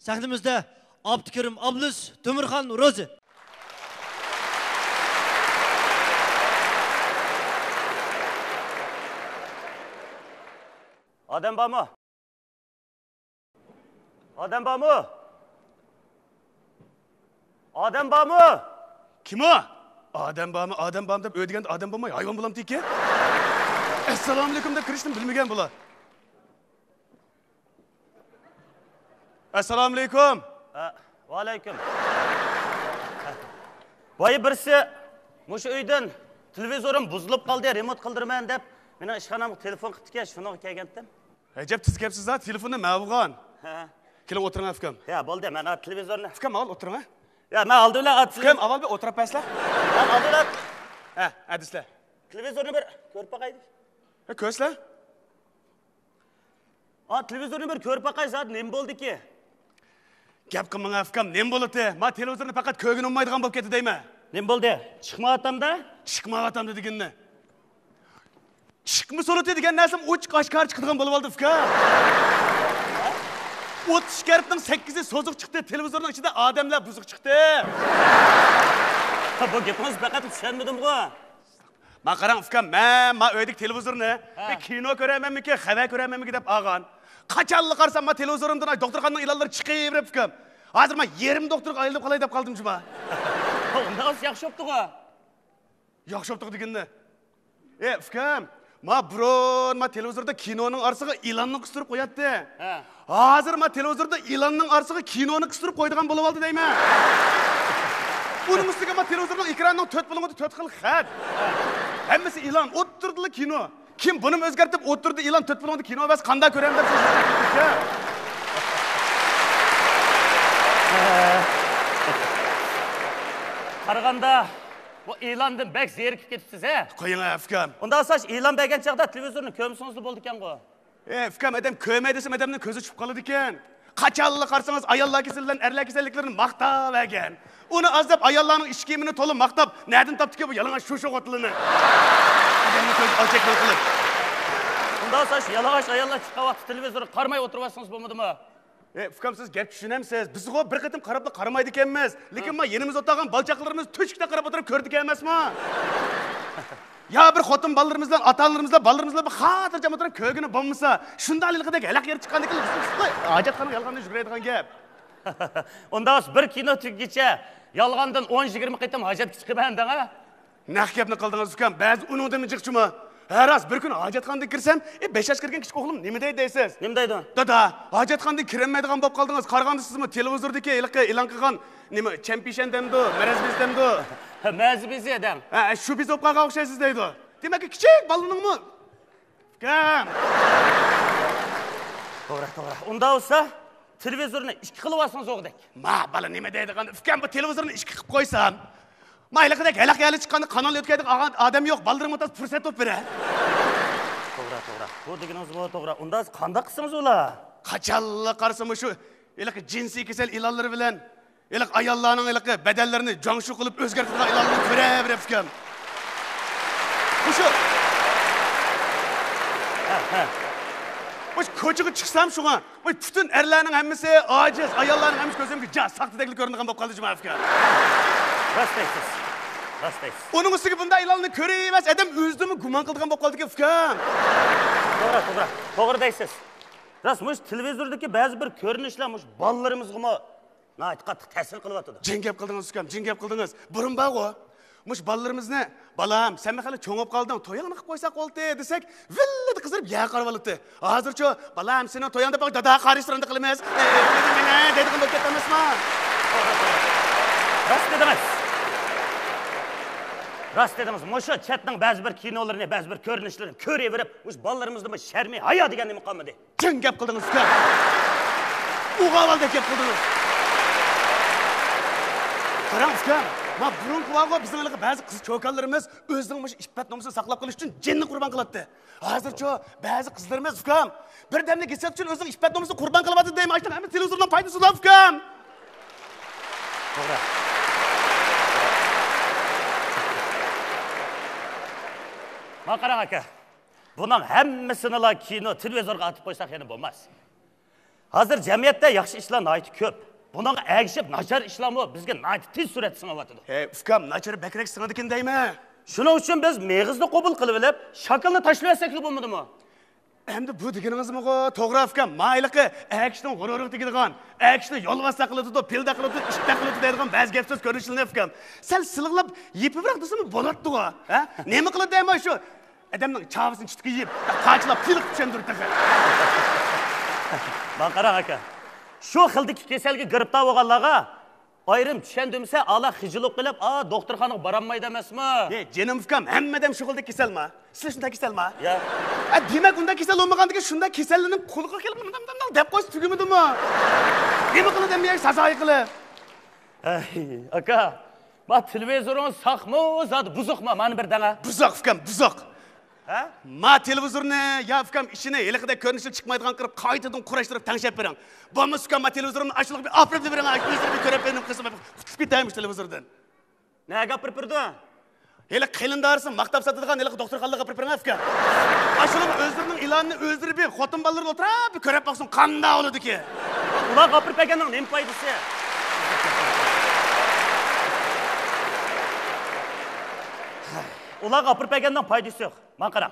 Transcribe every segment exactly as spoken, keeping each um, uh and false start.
سەھنىمىزدە ئابدۇكېرىم ئابلىز، تۆمۈرخان روزى. ئادەم بارمۇ؟ ئادەم بارمۇ؟ ئادەم بارمۇ؟ كىم ئۇ؟ ئادەم بارمۇ، ئادەم بارمۇ دەپ ئۆي دېگەندە ئادەم بولماي، ھايۋان بولامتىكى؟ ئەسسالامۇئەلەيكۇم دەپ كىرىشنى بىلمىگەن بۇلار. ئەسسالامۇئەلەيكۇم. ئە، ۋەئەلەيكۇم. بايا بىرسى مۇشۇ ئۆيدىن تېلېۋىزورۇم بۇزۇلۇپ قالدى، رېمونت قىلدۇرىمەن دەپ مېنىڭ ئىشخانامغا تېلېفون قىپتىكەن، شۇنىڭغا كەلگەنتىم. ئەجەب تېز كەپسىز ھە، تېلېفوننى مەن ئالغان. ھە. كېلىڭ ئولتۇرۇڭ ئۇكام. يا بولدى، مەن ھازىر تېلېۋىزورنى. ئۇكام ئاۋۋال ئولتۇرۇڭ ھە. يا مەن ئالدى بىلەن ئا، تېلېۋىزور. ئۇكام ئاۋۋال بىر ئولتۇرۇپ بەرسىلە. مەن ئالدى بىلەن. ھە، ئەدىسىلە. تېلېۋىزورنى بىر كۆرۈپ باقايلى. ھە، كۆرسىلە. ئا، تېلېۋىزورنى بىر كۆرۈپ باقاي، زادى نېمە بولدىكى؟ گەپ قىلماڭ ئۇكام، نېمە بولىدۇ؟ ما تېلېۋىزورنى پەقەت كۆرگىنى ئۇنىمايدىغان بولۇپ كەتتى دەيمەن. نېمە بولدى؟ چىقمايۋاتامدا؟ چىقمايۋاتامدا دېگىنىنى. چىقمىسۇنۇتى دېگەن نەرسىمۇ ئوچۇق ئاشكارا چىقىدىغان بولۇۋالدى ئۇكام. ئوتتۇز ئىككى ھەرپنىڭ سەككىزى سوزۇق چىقتى، تېلېۋىزورنىڭ ئىچىدە ئادەملەر بۇزۇق چىقتى. بۇ گېپىڭىزنى پەقەت چۈشەنمىدىمغۇ؟ ما قاراڭ ئۇكام، مەن ما ئۆيدىكى تېلېۋىزورنى ھە. بىر كىنو كۆرەرمەنمىكىن، خەۋەر كۆرەرمەنمىكىن دەپ ئالغان. قاچانلا قارىسام ما تېلېۋىزورۇمدىن ئاي دوختۇرخانىنىڭ ئېلانلىرى چىقىۋېرىپ ئۇكام. ھازىر ما يېرىم دوختۇرغا ئايلىنىپ قالاي دەپ قالدىم جۇما. ئۇنداق بولسا ياخشى بوپتىغۇ. ياخشى بوپتۇغۇ دېگىننى. ئەي ئۇكام، ما بۇرۇن ما تېلېۋىزوردا كىنونىڭ ئارىسىغا ئېلاننى قىستۇرۇپ قوياتتى. ھە. ھازىر ما تېلېۋىزوردا ئېلاننىڭ ئارىسىغا كىنونى قىستۇرۇپ قويىدىغان بولۇۋالدى دەيمەن. ئۇنىڭ ئۈستىگە ما تېلېۋىزورنىڭ ئېكرانىنىڭ تۆت بۇلۇڭىدا تۆت خىل خەت. ھە. ھەممىسى ئېلان، ئوتتۇرىدىلا كىنو. كىم بۇنىمۇ ئۆزگەرتىپ ئوتتۇرىدا ئېلان، تۆت بۇلۇڭدا كىنو بەرسە قانداق كۆرەم دەپ سىز. قارىغاندا بۇ ئېلاندىن بەك زېرىكىپ كېتىپسىز ھە. قويۇڭ ئۇكام. ئۇنداق بولسا ئېلان بەرگەن چاغدا تېلېۋىزورنى كۆرمىسىڭىزلا بولىدىكەنغۇ. ئەي ئۇكام، ئادەم كۆرمەي دېسەم ئادەمنىڭ كۆزى چۈشۈپ قالىدىكەن. قاچانلا قارىسىڭىز ئاياللار كېسىلى بىلەن ئەرلەر كېسەللىكلىرىنى ماختاۋەرگەن. ئۇنى ئاز دەپ ئاياللارنىڭ ئىچ كىيىمىنى تولا ماختاپ، نەدىن تاپتىكى بۇ يالىڭاچ شۇشۇ خوتۇنىنى؟ ئادەمنىڭ كۆزى ئالچەكمەن قىلىپ. ئۇنداق بولسا يالىڭاچ ئاياللار چىققان ۋاقىتتا تېلېۋىزورغا قارىماي ئولتۇرۇۋالسىڭىز بولمىدىمۇ؟ ئەي ئۇكام، سىز گەپ چۈشىنەمسىز؟ بىزغۇ بىر قېتىم قاراپلا قارىمايدىكەنمىز. لېكىن ما يېنىمىزدا ئولتۇرغان بالا چاقىلىرىمىز تۆشۈكتە قاراپ ئولتۇرۇپ كۆرىدىكەن ئەمەسمۇ؟ يا بىر خوتۇن بالىلىرىمىز بىلەن ئاتا ئانىلىرىمىز بىلەن بالىلىرىمىز بىلەن بىر خاتىرجەم ئولتۇرۇپ كۆرگىنى بولمىسا، شۇنداق ھېلىقىدەك ھەلەق يەر چىققاندىكىن ھاجەتخانىغا يالغاندىن يۈگۈرەيدىغان گەپ. ئۇنداق بولسا بىر كىنو تۈگىگىچە يالغاندىن ئون يىگىرمە قېتىم ھاجەتكە چىقىمەن دەڭە. نەق گەپنى قىلدىڭىز ئۇكام، بەزى ئۇنىڭدىنمۇ جىق جۇما. ھە راست، بىر كۈنى ھاجەتخانىدىن كىرسەم، ئى، بەش ياشقا كىرگەن كىچىك ئوغلۇم نېمە دەيدۇ دەيسىز؟ نېمە دەيدۇ؟ دادا، ھاجەتخانىدىن كىرەلمەيدىغان بولۇپ قالدىڭىز، قارىغاندا سىزمۇ تېلېۋىزوردىكى ھېلىقى ئېلان قىلغان نېمە، چەمپىشەن دەمدۇ، مەرەز بېزى دەمدۇ؟ مەزى بېزى دەڭ. ھە، شۇ بېزى بولۇپ قالغان ئوخشايسىز دەيدۇ. دېمەك، كىچىك بالىنىڭمۇ. ئۇكام. توغرا، توغرا. ئۇنداق بولسا، تېلېۋىزورنى ئىككى قىلىۋالسىڭىز ئوغدەك. ما، بالا نېمە دەيدىغان؟ ئۇكام، بۇ تېلېۋىزورنى ئىككى قىلىپ قويسام، ما ھېلىقىدەك ھەلەق يەرلىك چىققاندا قانال يۆتكەيدىغان ئادەم يوق، بالىلىرىمغا تاز پۇرسەت بولۇپ بېرە. توغرا، توغرا. بۇ دېگىنىڭىزمۇ توغرا. ئۇنداق قانداق قىلسىڭىز ئۇلا؟ قاچانلا قارىسىمۇ شۇ ھېلىقى جىنسىي كېسەل ئېلانلىرى بىلەن ھېلىقى ئاياللارنىڭ ھېلىقى بەدەنلىرىنى جۇاڭشۇ قىلىپ ئۆزگەرتىدىغان ئېلانلىرىنى كۆرەۋېرىپتىكەن. مۇشۇ. ھە، ھە. مۇشۇ كوچىغا چىقسام شۇڭا، مۇشۇ پۈتۈن ئەرلەرنىڭ ھەممىسى ئاجىز، ئاياللارنىڭ ھەممىسى كۆزۈمگە جا ساختىدەكلا كۆرۈنىدىغان بولۇپ قالدى جۇما ئۇكا. راست دەيسىز. راست دەيسىز. ئۇنىڭ ئۈستىگە بۇنداق ئېلاننى كۆرۈۋەرسە ئادەم ئۆزىنىمۇ گۇمان قىلىدىغان بولۇپ قالدىكەن ئۇكام. توغرا، توغرا. توغرا دەيسىز. راست، مۇشۇ تېلېۋىزوردىكى بەزى بىر كۆرۈنۈشلەر مۇشۇ بالىلىرىمىزغىمۇ ناھايىتى قاتتىق تەسىر قىلىۋاتىدۇ. جىڭ گەپ قىلدىڭىز ئۇكام، جىڭ گەپ قىلدىڭىز. بۇرۇن بارغۇ، مۇشۇ بالىلىرىمىزنى، بالام، سەن خېلى چوڭ بولۇپ قالدىڭ، تويۇڭنى قىلىپ قويساق بولدى دېسەك، ۋىللىدە قىزىرىپ يەرگە قارىۋالاتتى. ھازىرچۇ، بالام، سېنىڭ تويۇڭدا بار دادا قارا رېستوراندا قىلىمىز، ئە، ئە، ئە، دەيدىغان بولۇپ كەتتى ئەمەسمۇ؟ راست دېدىڭىز. راست دېدىڭىز. مۇشۇ چەتنىڭ بەزى بىر كىنولىرىنى، بەزى بىر كۆرۈنۈشلىرىنى كۆرۈۋېرىپ، مۇشۇ بالىلىرىمىزدىمۇ شەرمى ھايا دېگەن نېمە قالمىدى. جىڭ گەپ قىلدىڭىز ئۇكام. ئوغاۋالدەك گەپ قىلدىڭىز. قاراڭ ئۇكام، ما بۇرۇنقى بارغۇ بىزنىڭ ھېلىقى بەزى قىز چوكانلىرىمىز ئۆزىنىڭ مۇشۇ ئىپپەت نومۇسىنى ساقلاپ قېلىش ئۈچۈن جېنىنى قۇربان قىلاتتى. ھازىرچۇ بەزى قىزلىرىمىز ئۇكام بىر دەملىك ھېسسىيات ئۈچۈن ئۆزىنىڭ ئىپپەت نومۇسىنى قۇربان قىلىۋاتىدۇ دەيمەن. ئاشۇنىڭ ھەممىسى تېلېۋىزوردىن پايدىسىزلا ئۇكام. توغرا. ما قاراڭ ئاكا. بۇنىڭ ھەممىسىنىلا كىنو، تېلېۋىزورغا ئاتىپ قويساق يەنە بولماس. ھازىر جەمئىيەتتە ياخشى ئىشلار ناھايىتى كۆپ. بۇنىڭغا ئەگىشىپ، ناچار ئىشلارمۇ بىزگە ناھايىتى تېز سۈرئەتتە سىڭىۋاتىدۇ. ھەي، ئۇكام، ناچار بەكرەك سىڭىدىكەن دەيمەن. شۇنىڭ ئۈچۈن بىز مېغىزنى قوبۇل قىلىۋېلىپ، شاكىلىنى تاشلىۋەتسەكلا بولمىدىمۇ؟ ئەمدى بۇ دېگىنىڭىزمۇغۇ توغرا، ئۇكام. ما ھېلىقى ئەر كىشىنىڭ غۇرۇرىغا تېگىدىغان، ئەر كىشىنى يولۋاستەك قىلىۋېتىدۇ، پىلدەك قىلىۋېتىدۇ، ئىتتەك قىلىۋېتىدۇ دەيدىغان بەزى گەپ سۆز كۆرۈنۈشى ئۇكام. سەل سىلىقلاپ يېپىۋېرەك دېسىمۇ بولاتتىغۇ. ھە؟ نېمە قىلىدۇ دەيمەن شۇ؟ ئادەمنىڭ چاۋىسىنى چۈشتىكى يېيىپ، قاچىلاپ پىلىقىپ چۈشەندۈر تېخى. ماڭا قاراڭ، ئاكا. شۇ خىلدىكى كېسەلگە گىرىپتار بولغانلارغا ئايرىم چۈشەندۈرمىسە، ئالا خىجىللىق قىلىپ، ئا، دوختۇرخانىغا بارالمايدۇ ئەمەسمۇ؟ ھە، جېنىم ئۇكام، ھەممە ئادەم شۇ خىلدىكى كېسەلما؟ سىلەر شۇنداق كېسەلما؟ يا. ئە، دېمەك، ئۇنداق كېسەل بولمىغاندىكىن شۇنداق كېسەللەرنىڭ قۇلىقىغا كېلىپ، مۇنداق، مۇنداق دەپ قويسا تۈگىمىدىمۇ؟ نېمە قىلىدۇ ئەمدى، سازايى قىلىپ؟ ئەي، ئاكا، ما تېلېۋىزورىڭىز ساقمۇ، زادى بۇزۇقما؟ مانا بىر دەڭە. بۇزۇق، ئۇكام، بۇزۇق. ھە؟ ما تېلېۋىزورنى يا، ئۇكام، ئىچىنى ھېلىقىدەك كۆرۈنۈشى چىقمايدىغان قىلىپ، قايتىدىن قۇراشتۇرۇپ تەڭشەپ بېرىڭ. بولمىسا، ئۇكام، ما تېلېۋىزورنى ئاشۇلۇق بىر ئاپىرىپ بېرىڭ، ئۆزلىرى بىر كۆرۈپ بېرىڭ، قىلسا قۇتۇلۇپ كېتەيمىش تېلېۋىزوردىن. نەگە ئاپىرىپ بېرىدۇ؟ ھېلىقى قېلىن دارىسىنى ماختاپ ساتىدىغان ھېلىقى دوختۇرخانىلارغا ئاپىرىپ بېرىڭ، ئۇكام. ئاشۇلار ئۆزلىرىنىڭ ئېلانىنى ئۆزلىرى بىر خوتۇن بالىلىرى ئولتۇرۇپ بىر كۆرۈپ باقسۇن، قانداق بولىدىكى. ئۇلارغا ئاپىرىپ بەرگەننىڭ نېمە پايدىسى؟ ئۇلارغا ئاپىرىپ بەرگەننىڭ پايدىسى يوق. ماڭا قاراڭ.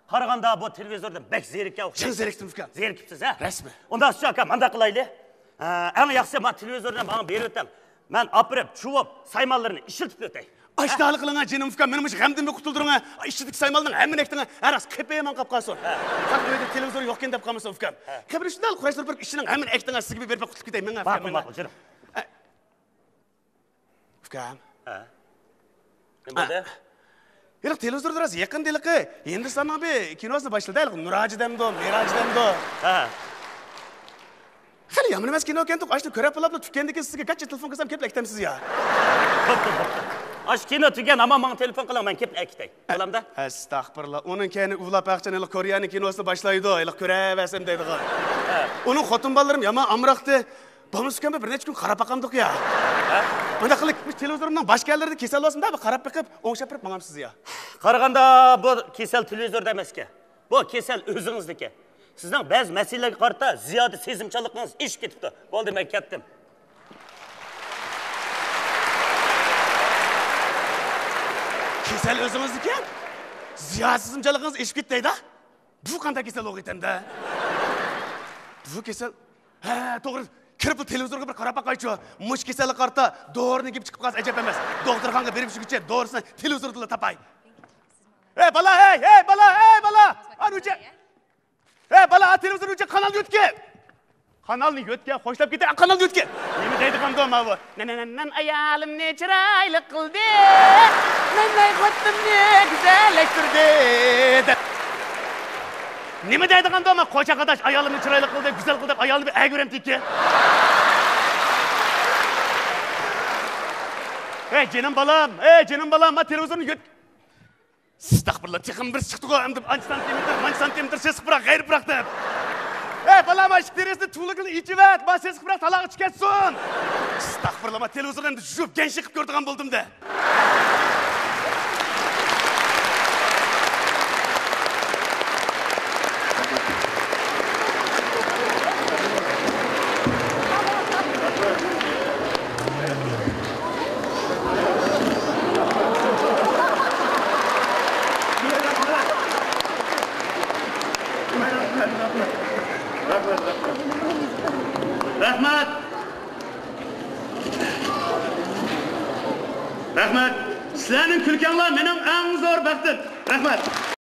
قارىغاندا بۇ تېلېۋىزوردىن بەك زېرىككەن ئوخشايسىز. جىق زېرىكتىم، ئۇكام. زېرىكىپسىز، ھە؟ رەسمىي. ئۇنداق ئاكا، مانداق قىلايلى. ھە، ئەڭ ياخشىسى ما تېلېۋىزورنى ماڭا بېرىۋېتىڭ. مەن ئاپىرىپ، چۇۋۇپ، سايمانلىرىنى ئىشلىتىپ ئۆتەي. ئاشۇنداق قىلىڭ، جېنىم ئۇكام، مېنى مۇشۇ غەمدىن بىر قۇتۇلدۇرۇڭ. ئىچىدىكى سايمانلارنىڭ ھەممىنى ئەكىتىڭ، ھەر راست قېپى يامان قاپ قالسۇن. ھە. قاق ئۆيدە تېلېۋىزور يوقكەن دەپ قالمىسۇن، ئۇكام. ھە. قېپىنى شۇنداق قۇراشتۇرۇپ بېرىپ، ئىشىنىڭ ھەممىنى ئەكىتىڭ، سىزگە بېرىپ قۇتۇلۇپ كېتەي، مېڭە، ئۇكام، ماقۇل، مېڭە. ماقۇل، جېنىم. ھە. ئۇكام. ھە. نېمە بولدى؟ ھېلىقى تېلېۋىزوردا راست يېقىندا ھېلىقى ھىندىستاننىڭ بىر كىنوسىنى باشلىدى، ھېلىقى نۇراجى دەمدۇ، مىراجى دەمدۇ. ھە. خېلى يامان ئەمەس كىنوكەنتۇ، ئاشۇنى كۆرۈپ بولۇپلا تۈگىگەندىن كېيىن سىزگە گاچچا تېلېفون قىلسام كېلىپ ئەكېتەمسىز يا؟ بوپتۇ، بوپتۇ. ئاشۇ كىنو تۈگىگەن ھامان ماڭا تېلېفون قىلىڭ، مەن كېلىپ ئەكېتەي. بولامدا؟ ئەستەغپۇرۇللا، ئۇنىڭ كەينى ئۇۋىلاپ ئاقچان ھېلىقى كورېيەنىڭ كىنوسىنى باشلايدۇ، ھېلىقى كۆرەۋەرسەم دەيدىغان. ھە. ئۇنىڭ خوتۇن بالىلىرىمۇ يامان ئامراقتى. بولمىسا ئۇكام، بىر نەچچە كۈن قاراپ باقامدۇق يا؟ ھە؟ مۇنداق قىلىڭ، مۇشۇ تېلېۋىزورۇمنىڭ باشقا يەرلىرىدە كېسەل بولسىمۇ، بىر قاراپ بېقىپ، ئوڭشاپ بېرىپ ماڭامسىز يا؟ قارىغاندا بۇ كېسەل تېلېۋىزوردا ئەمەسكەن. بۇ كېسەل ئۆزىڭىزدىكى. سىزنىڭ بەزى مەسىلىلەرگە قارىتا زىيادە سېزىمچانلىقىڭىز ئېشىپ كېتىپتۇ. بولدى، مەن كەتتىم. كېسەل ئۆزىڭىزدىكى؟ زىيادە سېزىمچانلىقىڭىز ئېشىپ كېتىدۇ. بۇ قانداق كېسەل بولغىيتەمدە؟ بۇ كېسەل، ھە، توغرا. كىرىپلا تېلېۋىزورغا بىر قاراپ باقايچۇ. مۇشۇ كېسەلگە قارىتا دورىنىڭ گېپى چىقىپ قالسا ئەجەب ئەمەس. دوختۇرخانىغا بېرىپ چۈشكۈچە دورىسىنى تېلېۋىزوردىلا تاپاي. ھەي بالا، ھەي، ھەي بالا، ھەي بالا. ئانى ئۆچە. ھەي بالا، تېلېۋىزور ئۆچە، قانال يۆتكە. قانالنى يۆتكە، خوشلاپ كېتە، قانالنى يۆتكە. نېمە دەيدىغاندۇ ماۋۇ؟ مەن، مەن، مەن ئايالىمنى چىرايلىق قىلدى. مەن، مەن خوتۇنۇمنى گۈزەللەشتۈردى. دەپ. نېمە دەيدىغاندۇ، ما قوچاق ئاداش ئايالىمنى چىرايلىق قىلدى، گۈزەل قىلدى دەپ ئايالىنى بىر ئەگىۋېرەمتىكى. ئەي جېنىم بالام، ئەي جېنىم بالام، ما تېلېۋىزورنى يۆت-، ئەستەغپۇرۇللا، تېخىمۇ بىرسى چىقتىغۇ، ئەمدى ئانچە سانتىمېتىر، مانچە سانتىمېتىر سېسىق پۇراق، غەيرىي پۇراق دەپ. ئەي بالام، ئىشىك دېرىزىنى تۇۋلۇكىنى ئېچىۋەت، ما سېسىق پۇراق تالاغا چۈشۈپ كەتسۇن. ئەستەغپۇرۇللا، ما تېلېۋىزورنى ئەمدى يۇيۇپ گەنشە قىلىپ كۆرىدىغان بولدۇم دە. رەھمەت! رەھمەت! سىلەرنىڭ كۈلكەڭلار مېنىڭ ئەڭ زور بەختىم. رەھمەت!